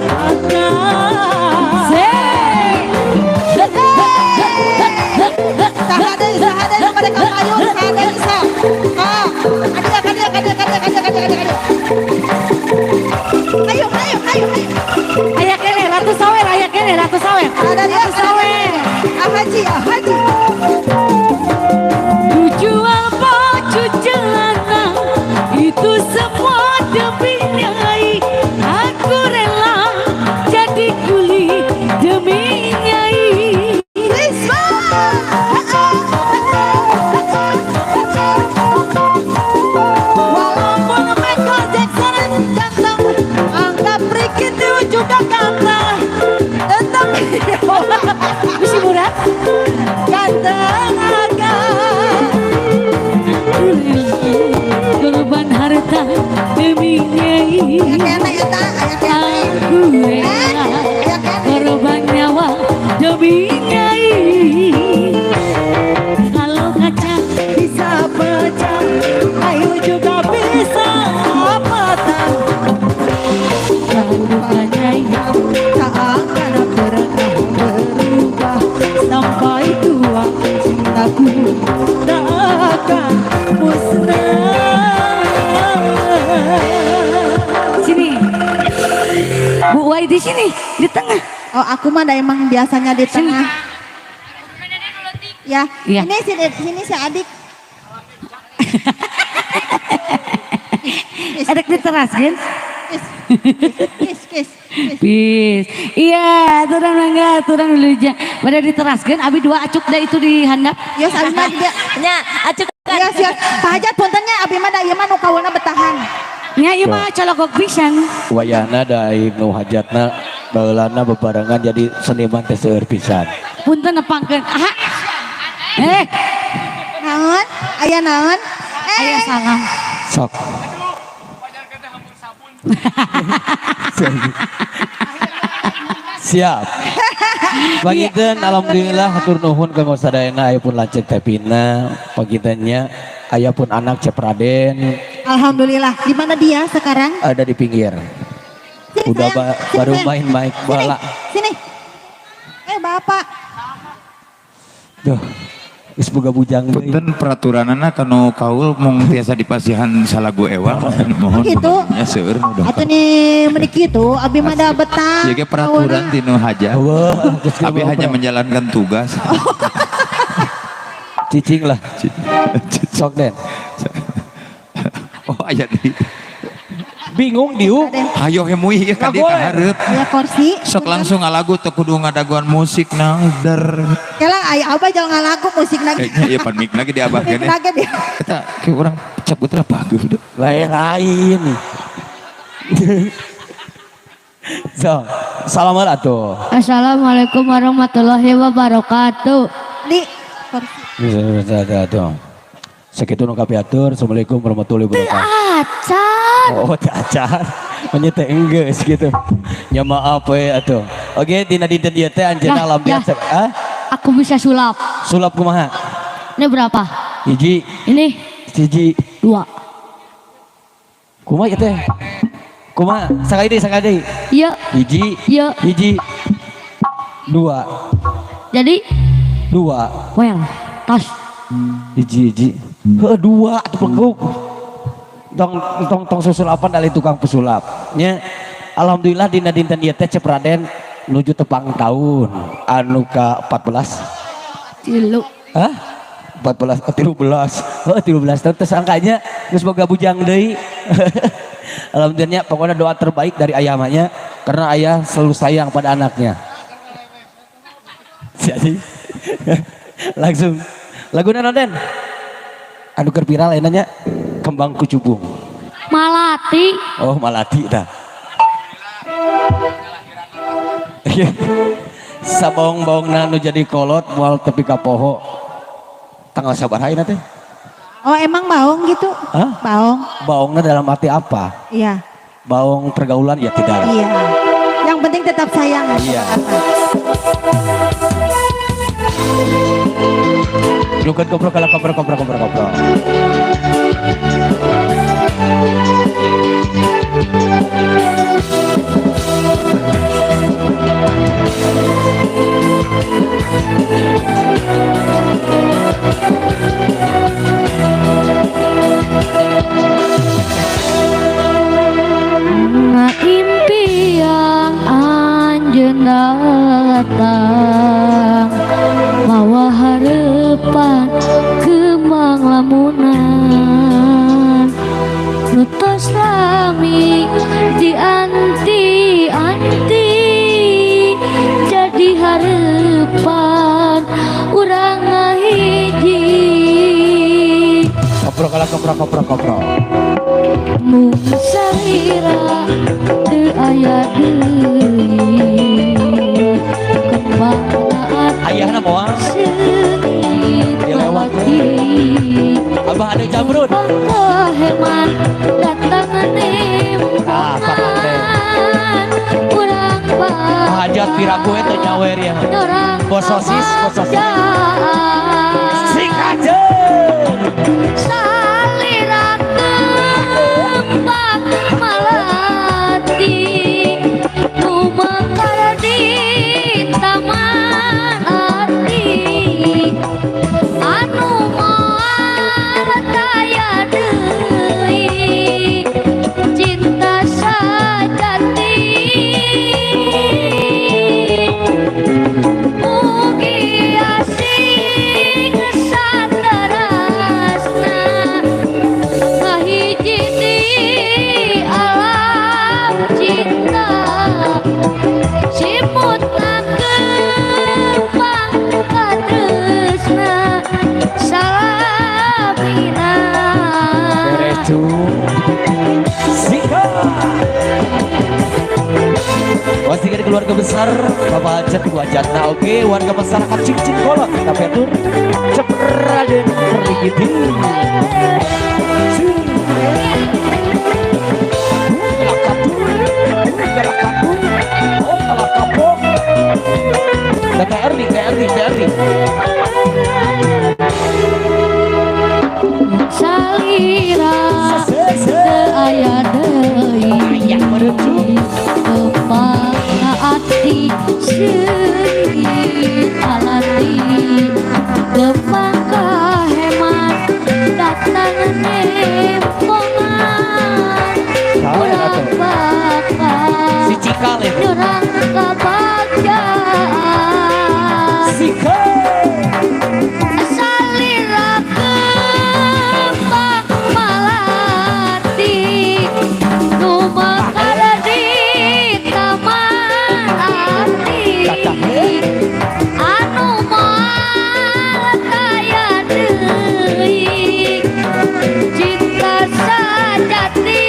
Saha deui, saha deui nu bade ka payun, saha deui sok. Ah, kadia kadia kadia kadia kadia kadia kadia. Ayo ayo ayo ayo. Ayah kene, ratu sawer, ayah kene, ratu sawer. Ada dia, Ratu sawer. Ah haji, ah haji. Aku rela korban nyawa demi Nyai. Kalau kaca bisa pecah, ayo juga bisa patah. Lupa Nyai tak akan pernah berubah sampai tua, cintaku tak akan musnah. Sini Bu Wai di sini di tengah. Oh, aku mah emang biasanya di tengah. Ya, ya. Ini sini, sini si adik. Adik di teras kan? Kis, kis, kis. Bis. Iya, aturan mangga, aturan dulu aja. Pada diteraskan, abi dua acuk dah itu di handap. Yes, abi mah dia. Nya, acuk. Yes, yes. Pak Hajat puntennya abi mah da ieu mah nu kawulna betahan. Nya ieu mah cologok pisan. Wayahna da nu hajatna baheulana bebarengan jadi seniman teh seueur pisan. Punten nepangkeun. Aha. Naon? Aya naon? Aya salam. Sok. Siap. Panginten alhamdulillah hatur nuhun kanggo sadayana aya pun lanceuk Tepina, pangintennya aya pun anak Cep Raden. Alhamdulillah. Di mana dia sekarang? Ada di pinggir. Sini, udah sayang. Sini, baru sayang. Main mic bola. Sini. Bapak. Tuh. Geus boga bujang deui. Punten peraturanana kanu kaul mung tiasa dipasihan salagu ewa mohon. Gitu. Ya seueur nu Atuh nih meuni kitu abi mah da betah. Ieu ge peraturan tinu hajat. Abi hanya menjalankan tugas. Cicing lah. Sok Den. Oh aya di. Bingung diu. Hayo hemui ieu ka dieu ka hareup. Aya kursi. Sok langsung ngalagu teu kudu ngadaguan musik nader. Kela aya abah jauh ngalagu musik lagi. Kayaknya ieu pan mic lagi di abah kene. Lagi dia. Eta ke urang cabut lah bagus. Lain-lain. So, salam atuh. Assalamualaikum warahmatullahi wabarakatuh. Di kursi. Bisa atuh. Sekitu nu kapiatur. Assalamualaikum warahmatullahi wabarakatuh. Acan. Oh, acan. Menyete enggeus gitu. Ya maaf we atuh. Oke, dina dinten ieu teh anjeunna alhamdulillah. Hah? Aku bisa sulap. Sulap kumaha? Ini berapa? Hiji. Ini? Hiji. Dua. Kumaha ieu teh? Kumaha? Sakali deui, sakali deui. Iya. Hiji. Iya. Hiji. Dua. Jadi? Dua. Well, tos. Hiji, hiji. Heuh, dua atuh pengkuk. Tong tong tong susulapan dari tukang pesulap. Nya alhamdulillah dina dinten ieu teh Cep Raden nuju tepang tahun anu ka 14. Tilu. Hah? 14, 13. Heuh, 13 tahun tersangkanya geus boga bujang deui. Alhamdulillah pokoknya doa terbaik dari ayah mahnya karena ayah selalu sayang pada anaknya. Jadi langsung laguna naon Den? Anu keur viral ayeuna nya Kembang Kucubung. Malati. Oh, Malati dah. Sabaong-baongna nu jadi kolot moal tepi ka poho. Tanggal sabaraha ayeuna teh? Oh, emang baong gitu? Hah? Baong. Baongna dalam arti apa? Iya. Baong pergaulan ya tidak. Iya. Yang penting tetap sayang. Iya. Bukan kopro kalau kopro kopro kopro kopro. Nga impian anjeun datang mawa harapan kembang lamunan nu tos lami dianti-anti jadi harapan urang ngahiji. Kopro kala kopro kopro kopro. Mung salira teu aya deui kembang Ayahna moal seungit Dilewat. malati. Abah ada jamrud. Heman datang nempo Ah. Piraku eta nyawer ya. Nyerang Bososis, bososis. Sikaje. Salira kembang melati nu mekar di taman hati anu moal taya deui cinta sajati mugi asing saterasna ngahiji di alam cinta simutna kembang katresna salamina. Beres cu. Sikat. Pastikan keluarga besar Bapak Hajat Ibu Hajatna, oke, warga masyarakat Cingcing Kolot kita petur Cepraden Perligiti. TR nih, TR nih, TR nih. Salira teu aya deui kembang ati seungit alati kembang kahemat datang nempongan urang bakal Si Cikal itu. nyerang kabagjaan. Sikat. Salira kembang melati nu mekar di taman hati anu moal taya deui cinta sajati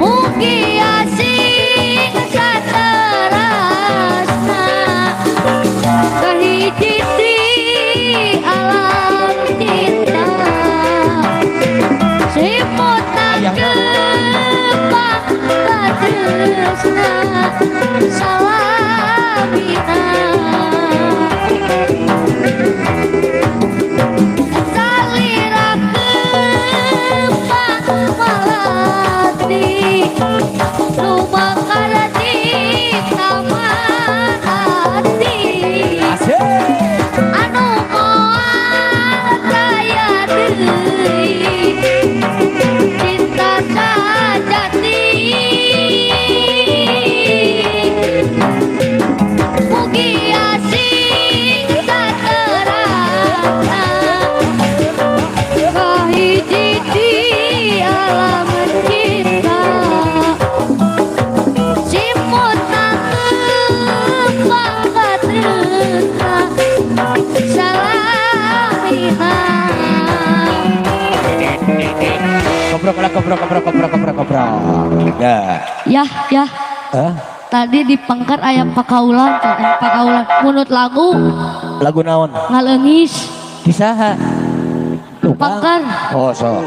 mugi asing saterasna kahiji di alam cinta simutna kembang katresna salamina. Salira kembang melati nu mekar di taman hati Asik. anu moal taya deui cinta sajati mugi asing saterasna kahiji di alam cinta simutna kembang katresna salamina. Koprok lah, koprok, koprok, koprok, koprok, koprok. Ya. Ya, ya. Hah? Tadi di pengker aya pakaulan, pakaulan munut lagu Lagu naon? Ngaleungis. Disaha? Pengker. Oh, so.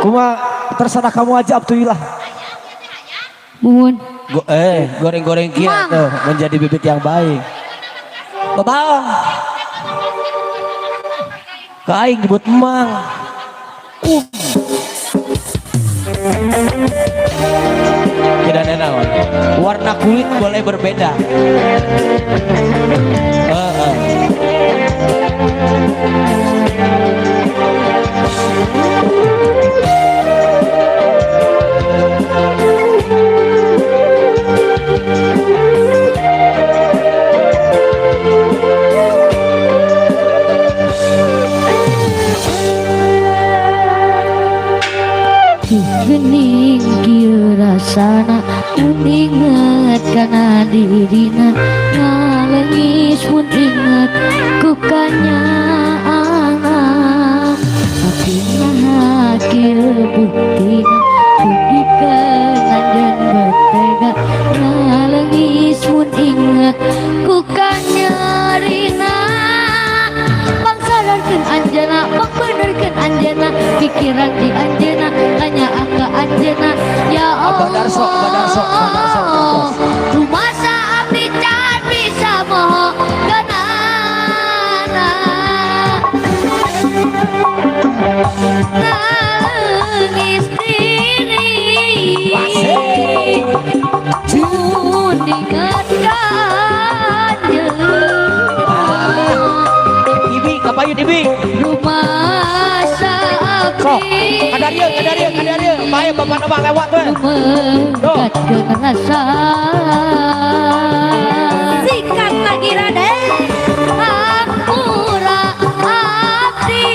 Kuma terserah kamu aja Abdullah. Muhun. Goreng-goreng kia Mang. tuh menjadi bibit yang baik. Bapak. Kaing nyebut mang. Tidak ada naon. Warna kulit boleh berbeda. Gening kieu rasana mun inget kana dirina ngalengis mun inget ku kanyaana tapi naha kieu buktina dugikeun anjeun betega ngalengis mun inget ku kanyarina pangsadarkeun anjeunna pangbenerkeun anjeunna pikiran di anjeunna tanya ka anjeunna. anjeunna ya Abah Darso, Abah Darso, Abah Darso, Allah rumasa abdi can bisa moho kenana nangis diri mun ingat ka anjeunna. Ibi, kapayun Ibi. Rumasa Sok, abdi kadarieu, kadarieu, kadarieu. Bae bapak nama lewat we. Lumengkat rasa Sikat lagi Raden. Hampura abdi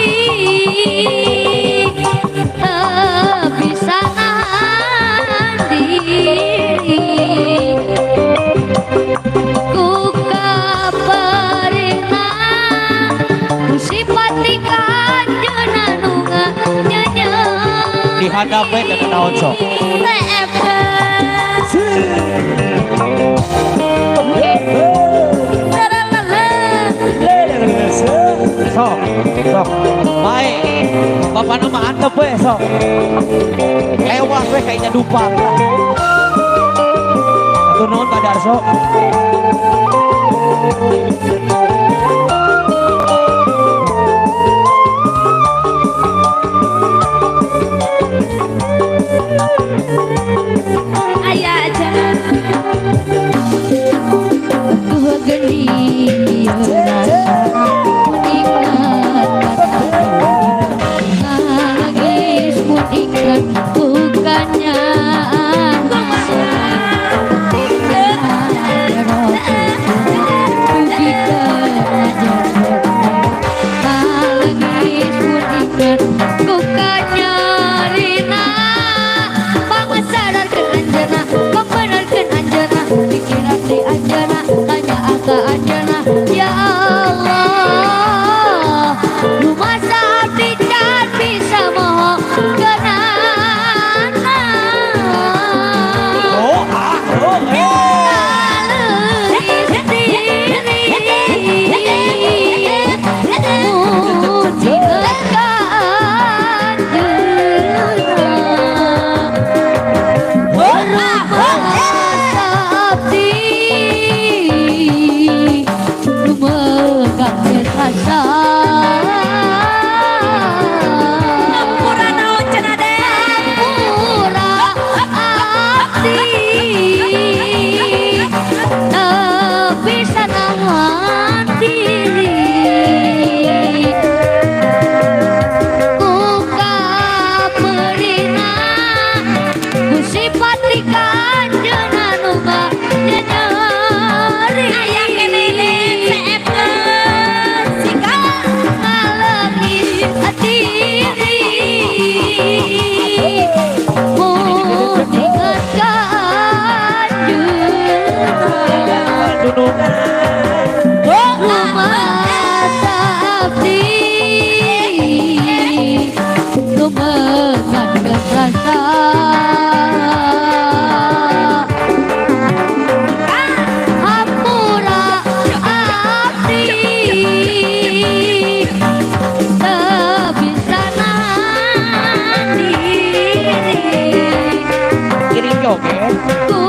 teu bisa nahan diri ku kaparina ku sifat di kanjeunna nu nganyenyeun. Dihadap we teh naon sok. Sok, sok. Bae. Bapak nama antep we sok. Lewat we kayaknya dupa. Atur nuhun Pak Darso. Ayah aja. Duh geni ieu rasa mun ingat nangis mun ingat bukannya nangis mun ingat bukannya rina pangasadarkeun anjeunna pangbenerkeun anjeunna pikiran di anjeunna tanya ka anjeunna ya Allah rumasa abdi can bisa moho kenana. Oh, ah, oh, eh. Nangis diri mun ingat ka anjeunna rumasa abdi lumegang rasa Hampura naon cenah Den. Hampura abdi teu bisa nahan diri ku kaperina ku sifat di kanjeunna nu nyenyeri. Aya keneh Den seepkeun. Sikat. Ngalengis diri mun ingat ka anjeunna rumasa abdi lumegan rasa hampura abdi teu bisa nahan diri Iring joget. ku